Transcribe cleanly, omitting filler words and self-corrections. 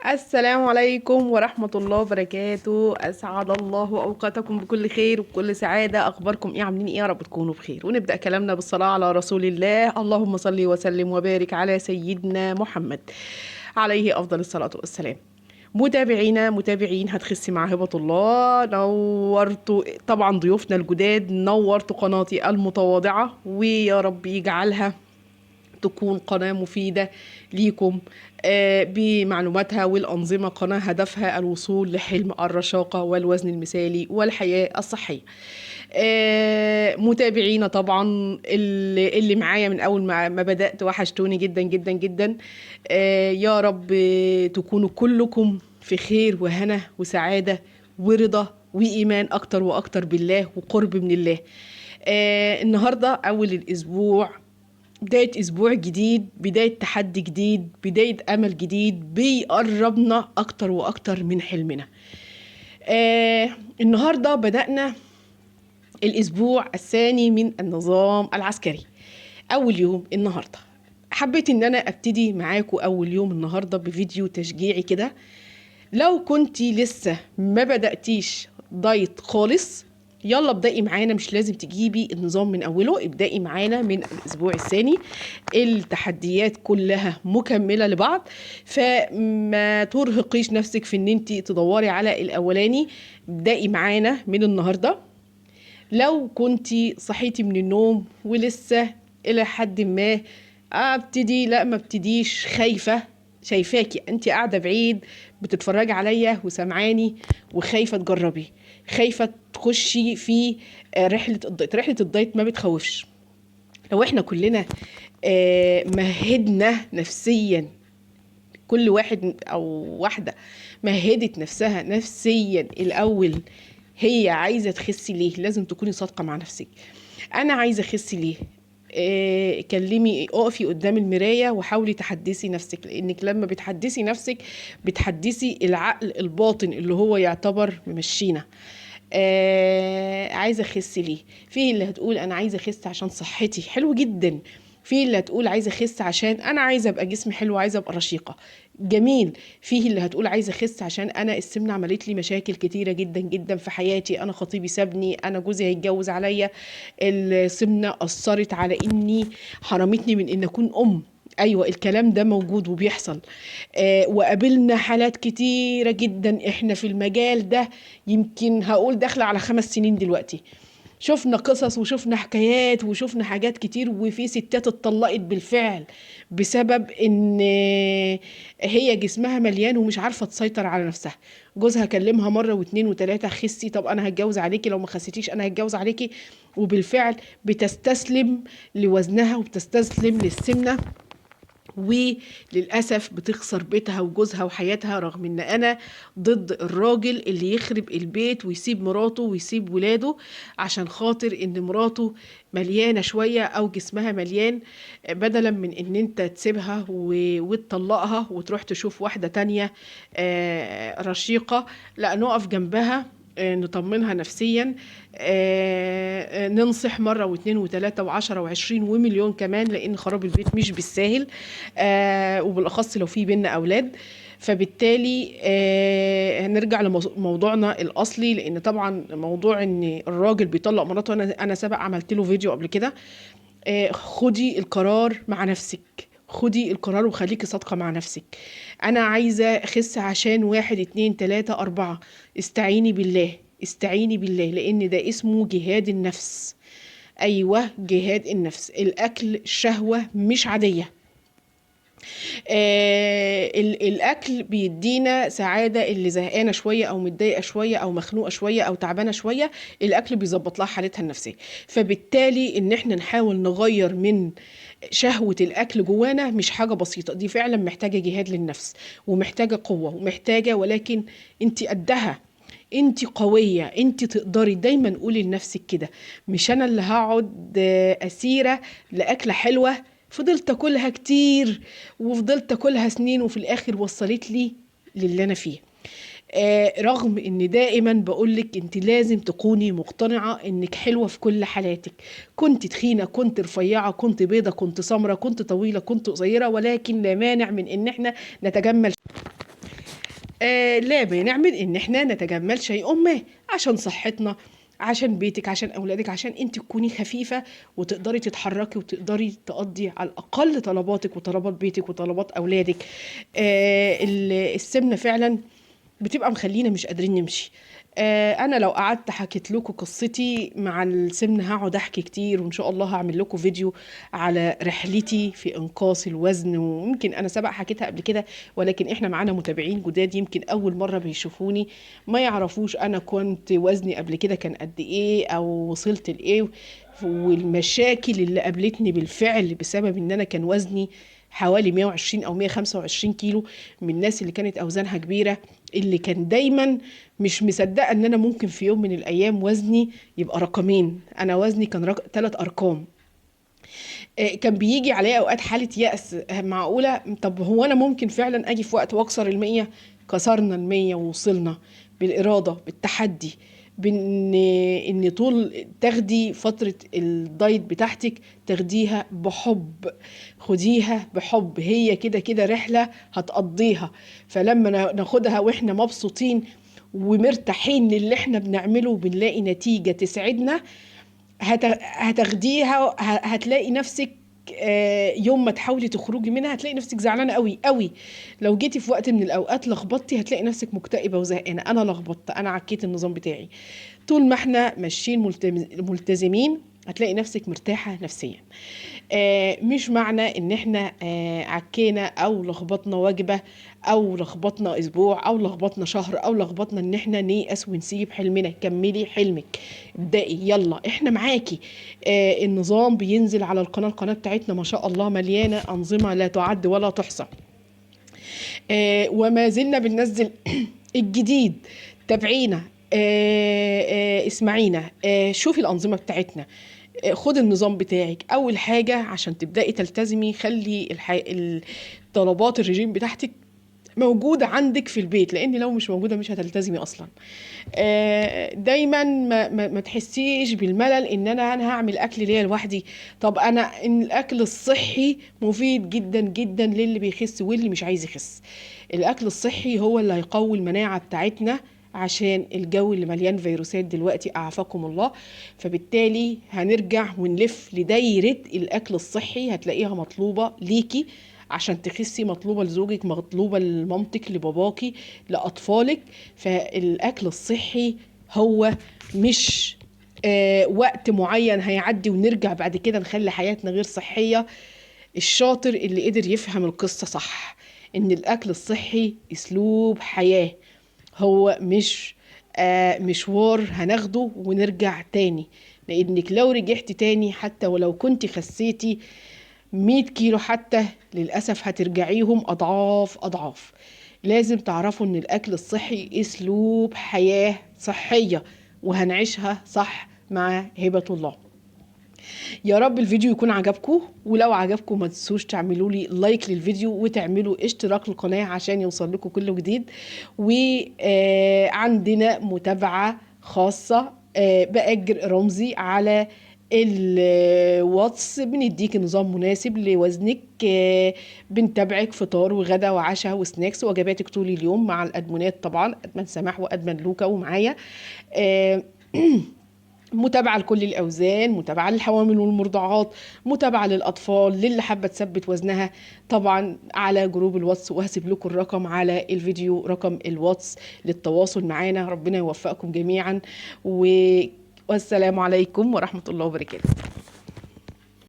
السلام عليكم ورحمة الله وبركاته. أسعد الله أوقاتكم بكل خير وبكل سعادة. أخباركم إيه؟ عاملين إيه؟ يا رب تكونوا بخير. ونبدأ كلامنا بالصلاة على رسول الله، اللهم صل وسلم وبارك على سيدنا محمد عليه أفضل الصلاة والسلام. متابعينا متابعين هتخسي مع هبة الله، نورتوا طبعا ضيوفنا الجداد، نورتوا قناتي المتواضعة، ويا رب يجعلها تكون قناة مفيدة ليكم بمعلوماتها والأنظمة. قناة هدفها الوصول لحلم الرشاقة والوزن المثالي والحياة الصحية. متابعينا طبعا اللي معايا من أول ما بدأت، وحشتوني جدا جدا جدا. يا رب تكونوا كلكم في خير وهنا وسعادة ورضا وإيمان أكتر وأكتر بالله وقرب من الله. النهاردة أول الأسبوع، بداية أسبوع جديد، بداية تحدي جديد، بداية أمل جديد بيقربنا أكتر وأكتر من حلمنا. النهاردة بدأنا الأسبوع الثاني من النظام العسكري، أول يوم النهاردة. حبيت إن أنا أبتدي معاكم أول يوم النهاردة بفيديو تشجيعي كده. لو كنتي لسه ما بدأتيش دايت خالص، يلا ابدأي معانا، مش لازم تجيبي النظام من أوله، ابدأي معانا من الأسبوع الثاني. التحديات كلها مكملة لبعض، فما ترهقيش نفسك في ان انتي تدوري على الأولاني. ابدأي معانا من النهاردة. لو كنتي صحيتي من النوم ولسه إلى حد ما ابتدي، لا ما ابتديش، خايفة، شايفاكي انت قاعدة بعيد بتتفرجي عليا وسمعاني وخايفة تجربي، خايفة تخشي في رحلة الدايت. رحلة الدايت ما بتخوفش. لو احنا كلنا مهدنا نفسيا، كل واحد او واحدة مهدت نفسها نفسيا الاول، هي عايزة تخسي ليه؟ لازم تكوني صادقة مع نفسك. انا عايزة اخس ليه؟ كلمي، اقفي قدام المراية وحاولي تحدثي نفسك، لانك لما بتحدثي نفسك بتحدثي العقل الباطن اللي هو يعتبر ممشينا. عايزة اخس ليه؟ في اللي هتقول انا عايزة اخس عشان صحتي، حلو جدا. في اللي هتقول عايزة اخس عشان انا عايزة ابقى جسمي حلو، عايزة ابقى رشيقة، جميل. فيه اللي هتقول عايزة اخس عشان انا السمنة عملت لي مشاكل كتيرة جدا جدا في حياتي، انا خطيبي سابني، انا جوزي هيتجوز عليا، السمنة اثرت على اني حرمتني من ان اكون ام. ايوه الكلام ده موجود وبيحصل. وقابلنا حالات كتيرة جدا احنا في المجال ده، يمكن هقول داخلة على 5 سنين دلوقتي. شفنا قصص وشفنا حكايات وشفنا حاجات كتير، وفي ستات اتطلقت بالفعل بسبب ان هي جسمها مليان ومش عارفة تسيطر على نفسها. جوزها كلمها مرة واتنين وتلاتة، خسي، طب انا هتجوز عليكي، لو ما خسيتيش انا هتجوز عليكي. وبالفعل بتستسلم لوزنها وبتستسلم للسمنة، وللأسف بتخسر بيتها وجوزها وحياتها. رغم ان انا ضد الراجل اللي يخرب البيت ويسيب مراته ويسيب ولاده عشان خاطر ان مراته مليانة شوية او جسمها مليان، بدلا من ان انت تسيبها وتطلقها وتروح تشوف واحدة تانية رشيقة. لا، نقف جنبها، نطمنها نفسيا، ننصح مرة واتنين وتلاتة وعشرة وعشرين ومليون كمان، لان خراب البيت مش بالساهل، وبالاخص لو في بينا اولاد. فبالتالي هنرجع لموضوعنا الاصلي، لان طبعا موضوع ان الراجل بيطلق مراته، انا سبق عملت له فيديو قبل كده. خدي القرار مع نفسك، خدي القرار وخليكي صادقة مع نفسك. أنا عايزة أخس عشان 1 2 3 4. استعيني بالله، استعيني بالله، لأن ده اسمه جهاد النفس. أيوة جهاد النفس. الأكل شهوة مش عادية. الأكل بيدينا سعادة. اللي زهقانة شوية أو متضايقة شوية أو مخنوقة شوية أو تعبانة شوية، الأكل بيظبط لها حالتها النفسية. فبالتالي إن إحنا نحاول نغير من شهوة الأكل جوانا مش حاجة بسيطة، دي فعلا محتاجة جهاد للنفس ومحتاجة قوة ومحتاجة، ولكن انت قدها، انت قوية، انت تقدري. دايما قولي لنفسك كده، مش أنا اللي هقعد أسيرة لأكلة حلوة فضلت أكلها كتير وفضلت أكلها سنين وفي الآخر وصلت لي للي أنا فيه. رغم ان دائما بقولك انت لازم تكوني مقتنعة انك حلوة في كل حالاتك، كنت تخينة، كنت رفيعة، كنت بيضة، كنت سمرة، كنت طويلة، كنت قصيرة، ولكن لا مانع من ان احنا نتجمل. لا مانع من ان احنا نتجمل شيء ما عشان صحتنا، عشان بيتك، عشان اولادك، عشان انت تكوني خفيفة وتقدري تتحركي وتقدري تقضي على الاقل طلباتك وطلبات بيتك وطلبات اولادك. السمنة فعلا بتبقى مخلينا مش قادرين نمشي. انا لو قعدت حكيت لكم قصتي مع السمنة هقعد احكي كتير، وان شاء الله هعمل لكم فيديو على رحلتي في انقاص الوزن، ويمكن انا سبق حكيتها قبل كده، ولكن احنا معانا متابعين جداد يمكن اول مرة بيشوفوني ما يعرفوش انا كنت وزني قبل كده كان قد ايه او وصلت لايه، والمشاكل اللي قابلتني بالفعل بسبب ان انا كان وزني حوالي 120 او 125 كيلو، من الناس اللي كانت اوزانها كبيرة، اللي كان دايما مش مصدقه ان انا ممكن في يوم من الايام وزني يبقى رقمين. انا وزني كان 3 ارقام. كان بيجي عليا اوقات حاله يأس، معقولة؟ طب هو انا ممكن فعلا اجي في وقت واكسر 100؟ كسرنا 100 ووصلنا بالارادة، بالتحدي، بان ان طول تاخدي فترة الدايت بتاعتك تاخديها بحب، خديها بحب، هي كده كده رحله هتقضيها. فلما ناخدها واحنا مبسوطين ومرتاحين للي احنا بنعمله وبنلاقي نتيجة تسعدنا، هتاخديها، هتلاقي نفسك يوم ما تحاولي تخرجي منها هتلاقي نفسك زعلانة قوي قوي. لو جيتي في وقت من الاوقات لخبطتي هتلاقي نفسك مكتئبه وزهقانه. انا لخبطت، انا عكيت النظام بتاعي. طول ما احنا ماشيين ملتزمين هتلاقي نفسك مرتاحة نفسيا. مش معنى ان احنا عكينا او لخبطنا وجبة او لخبطنا اسبوع او لخبطنا شهر او لخبطنا ان احنا نيأس ونسيب حلمنا. كملي حلمك، ابدأي، يلا احنا معاكي. النظام بينزل على القناة، القناة بتاعتنا ما شاء الله مليانة انظمة لا تعد ولا تحصى، وما زلنا بننزل الجديد. تابعينا، اسمعينا، شوفي الأنظمة بتاعتنا، خد النظام بتاعك. أول حاجة عشان تبدأي تلتزمي، خلي طلبات الرجيم بتاعتك موجودة عندك في البيت، لأن لو مش موجودة مش هتلتزمي أصلا. دايما ما تحسيش بالملل إن أنا هعمل أكل ليا لوحدي. طب أنا إن الأكل الصحي مفيد جدا جدا للي بيخس واللي مش عايز يخس. الأكل الصحي هو اللي هيقوي المناعة بتاعتنا، عشان الجو اللي مليان فيروسات دلوقتي أعافاكم الله. فبالتالي هنرجع ونلف لدايرة الأكل الصحي، هتلاقيها مطلوبة ليكي عشان تخسي، مطلوبة لزوجك، مطلوبة لمامتك، لباباكي، لأطفالك. فالأكل الصحي هو مش وقت معين هيعدي ونرجع بعد كده نخلي حياتنا غير صحية. الشاطر اللي قدر يفهم القصة صح، إن الأكل الصحي أسلوب حياة، هو مش مشوار هناخده ونرجع تاني. لانك لو رجعتي تاني حتى ولو كنت خسيتي 100 كيلو حتى، للأسف هترجعيهم أضعاف أضعاف. لازم تعرفوا ان الأكل الصحي أسلوب حياة صحية، وهنعيشها صح مع هبة الله. يا رب الفيديو يكون عجبكم، ولو عجبكم ما تنسوش تعملوا لي لايك للفيديو وتعملوا اشتراك للقناة عشان يوصل لكم كل جديد. وعندنا متابعة خاصة بأجر رمزي على الواتس، بنديك نظام مناسب لوزنك، بنتابعك فطار وغدا وعشاء و snacks وجباتك طول اليوم مع الادمنات طبعا، ادمن سماح وادمن لوكا ومعايا. متابعة لكل الأوزان، متابعة للحوامل والمرضعات، متابعة للأطفال، للي حابة تثبت وزنها طبعا على جروب الواتس، وهسيب لكم الرقم على الفيديو، رقم الواتس للتواصل معانا. ربنا يوفقكم جميعا، والسلام عليكم ورحمة الله وبركاته.